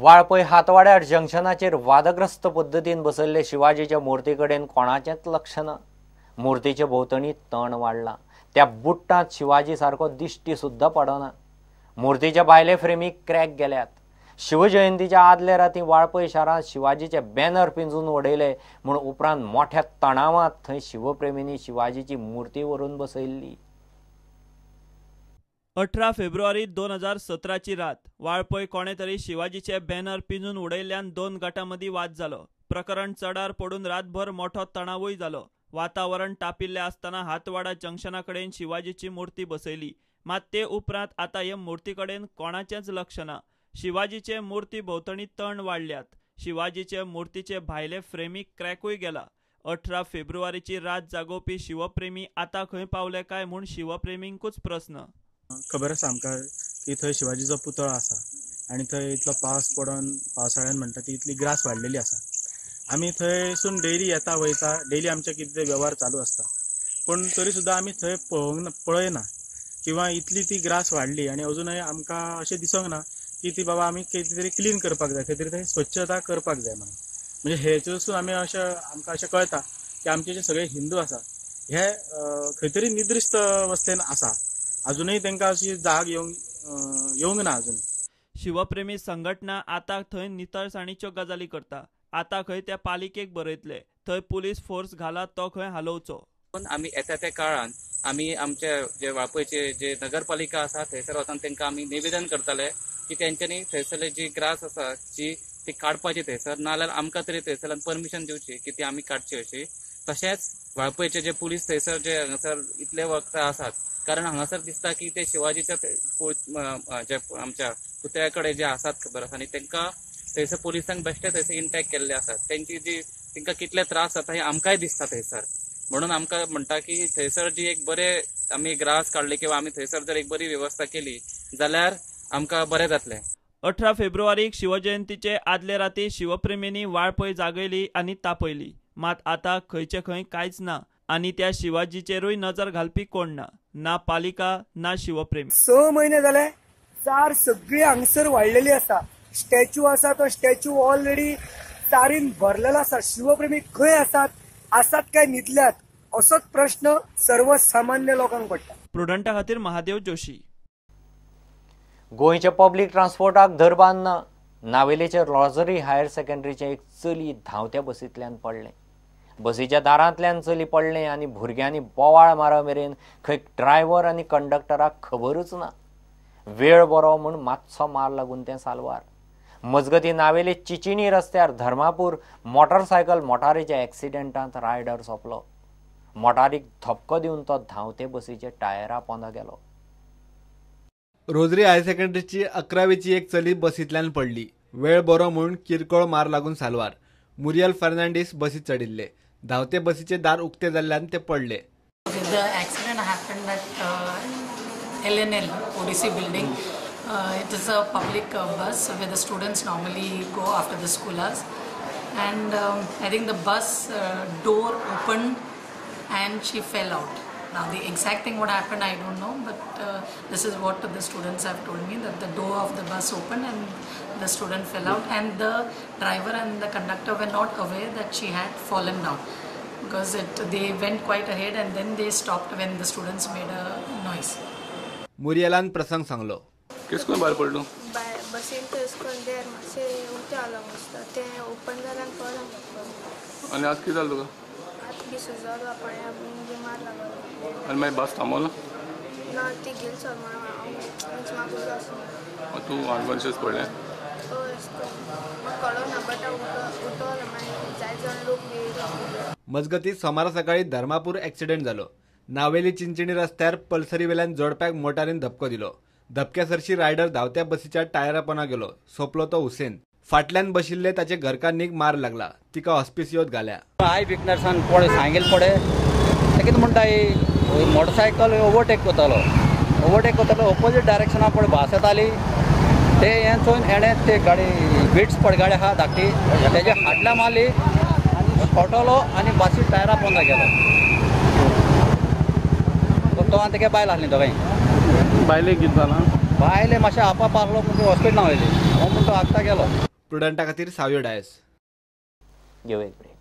वाळपय हातवाड्यार जंक्शनाचेर वादग्रस्त पद्दतीन बसयल्ले शिवाजीच्या मूर्ती कडेन कोणाचेंच लक्ष ना. मूर्तीचे भोंवतणी तण वाडलां. त्या बुट्टांत शिवाजी सारको दिश्टी सुद्दां पडना. मूर्तीच्या भायले फ्रेमीक क्रॅक गेल्यात. शिवजयंतीच्या आदले राती वाळपय शारांत शिवाजीचे बॅनर पिंजून उडयले म्हूण उपरांत मोठ्या तणावांत थंय शिवप्रेमींनी शिवाजीची मूर्ती व्हरून बसयल्ली. 18 फेब्रुवारी 2017ची रात वाळपय कोणे तरी शिवाजीचे बॅनर पिंजून उडयल्ल्यान दोन गटां मदीं वाद जालो. प्रकरण चडार पडून रातभर मोठो तणावूय जालो. वातावरण तापिल्लें आसतना हातवाडा जंक्शना कडेन शिवाजीची मूर्ती बसयली. मात ते उपरांत आतां हे मूर्ती कडेन कोणाचेंच लक्ष ना. शिवाजीचे मूर्ती भोंवतणी तण वाडल्यात. शिवाजीचे मूर्तीचे भायले फ्रेमीक क्रॅकूय गेला. 18 फेब्रुवारीची रात जागोवपी शिवप्रेमी आतां खंय पावले काय म्हूण शिवप्रेमींकूच प्रस्न. खबर आसा आमकां की थंय शिवाजीचो पुतळो आसा आनी थंय इतलो पावस पडोन पावसाळ्यान म्हणटा ती इतली ग्रास वाडलेली आसा. आमी थंयसून डेली येता वयता, डेली आमचे कितें ते वेव्हार चालू आसता, पूण तरी सुद्दां आमी थंय पळयना किंवा इतली ती ग्रास वाडली आनी अजूनय आमकां अशें दिसोंक ना की ती बाबा आमी कितें तरी क्लीन करपाक जाय, खंय तरी थंय स्वच्छता करपाक जाय म्हणून. म्हणजे हेचेसून आमी अशें आमकां अशें कळटा की आमचे जे सगळे हिंदू आसा हे खंय तरी निद्रिस्त अवस्थेन आसा, अजूनय तांकां अशी जाग येवंक ना अजून. शिवप्रेमी संघटना आतां थंय नितळसाणीच्यो गजाली करता. आतां खंय त्या पालिकेक बरयतले, थंय पुलीस फोर्स घाला तो खंय हालोवचो. आमी येता त्या काळान आमी आमचे जे वाळपयचे जे नगरपालिका आसा थंयसर वचून तांकां आमी निवेदन करतले की तेंच्यांनी थंयसरले जी ग्रास आसा जी ती काडपाची थंयसर, नाजाल्यार आमकां तरी थंयसरल्यान परमिशन दिवची की ती आमी काडची अशी. तशेंच वाळपयचे जे पुलीस थंयसर जे हांगासर इतले वक्त आसात, कारण हांगासर दिसता की ते शिवाजीच्या जे आमच्या पुतळ्या कडेन जे आसात खबर आसा आनी तांकां थंयसर पुलिसांक बेश्टे थंयसर इंटॅक्ट केल्ले आसात. तेंची जी तांकां कितले त्रास जाता हे आमकांय दिसता थंयसर. म्हणून आमकां म्हणटा की थंयसर जी एक बरे आमी ग्रास काडले किंवा आमी थंयसर जर एक बरी वेवस्था केली जाल्यार आमकां बरें जातलें. 18 फेब्रुवारीक शिवजयंतीचे आदले राती शिवप्रेमींनी वाळपय जागयली आनी तापयली. मात आतां खंयचे खंय कांयच ना आनी त्या शिवाजीचेरूय नजर घालपी कोण ना, ना पालिका ना शिवप्रेमी. 6 म्हयने जाले चार सगळी हांगसर वाडलेली आसा. स्टॅच्यू आसा तो स्टॅच्यू ऑलरेडी चारीन भरलेलो आसा. शिवप्रेमी खंय आसात, आसात काय न्हिदल्यात असोच प्रश्न सर्वसामान्य लोकांक पडटा. प्रुडंटा खातीर महादेव जोशी. गोंयच्या पब्लीक ट्रान्सपोर्टाक धर बांदना. नावेलेचे रॉझरी हायर सेकंडरीचें एक चली धांवत्या बसींतल्यान पडलें. बसीच्या दारांतल्यान चली पडलें आनी भुरग्यांनी बोवाळ मारा मेरेन खंय ड्रायव्हर आनी कंडक्टराक खबरूच ना. वेळ बरो म्हूण मातसो मार लागून तें साल्वार. मजगती नावेले चिचिणी रस्त्यार धर्मापूर मोटरसायकल मोटारीच्या एक्सिडेंटांत रायडर सोंपलो. मोटारीक धपको दिवन तो धांवते बसीच्या टायरा पोंदा गेलो. रोजरी हायर सेकंडरीची 11वीची एक चली बसींतल्यान पडली. वेळ बरो म्हूण किरकोळ मार लागून साल्वार. मुरियल फर्नांडीस बसीत चडिल्ले. धांवते बसीचे दार उक्ते जाल्ल्यान ते पडले. The accident happened at LNL ODC building. It is a public bus where the students normally go after the school hours, and I think the bus door opened and she fell out. Now the exact thing what happened I don't know, but this is what the students have told me, that the door of the bus opened and the student fell out, and the driver and the conductor were not aware that she had fallen down, because they went quite ahead and then they stopped when the students made a noise. मुरियलान प्रसंग सांगलो. किसको बाहेर पडलो? बसीन थंयसकून देर मातशें उकतें जालो दिसता, तें ओपन जाल्यान पडलो. आनी आज कितें जालें तुका? आतां बी सुजलो पांया म्हणजे मार लागलो. आनी मागीर बस थांबोवना? ना, ती गेली सर मीन्स म्हाका उदक आसलें. तूं अनकॉन्शियस पडलें? हय, म्हाका कळो ना, बट हांव उठलो मागीर जायते जाण लोक येयलो. मजगती सोमारा सकाळी धर्मापूर एक्सिडेंट जालो. नावेली चिंचणी रस्त्यार पल्सरी वेल्यान जोडप्याक मोटारीन धपको दिलो. धपक्या सरशी रायडर धांवत्या बसीच्या टायरा पोंदा गेलो. सोंपलो तो हुसेन. फाटल्यान बशिल्ले ताचे घरकान्नीक मार लागला. तिका हॉस्पिसियोत घाल्या. I विकनर्सान कोणे सांगेल पडे ते कितें म्हणटा, मोटरसायकल ओवरटेक करतालो, ओवरटेक करतालो ओपोजीट डायरेक्शना पळय भास येताली, ते हें चोवन एणें ते गाडी विट्स पड गाडी आहा धाकटी तेजे फाटल्यान मारली आनी खोटलो आनी बसी टायरा पोंदा गेलो. तो आनी तेगे बायल आसली दोगांय. बायलेक कितें जालां? भायले मातशें आपा पारलो म्हणून हॉस्पिटलां वयली हो म्हणटा आत्तां गेलो. प्रुडंटा खातीर सावियो डायस. घेवया एक ब्रेक.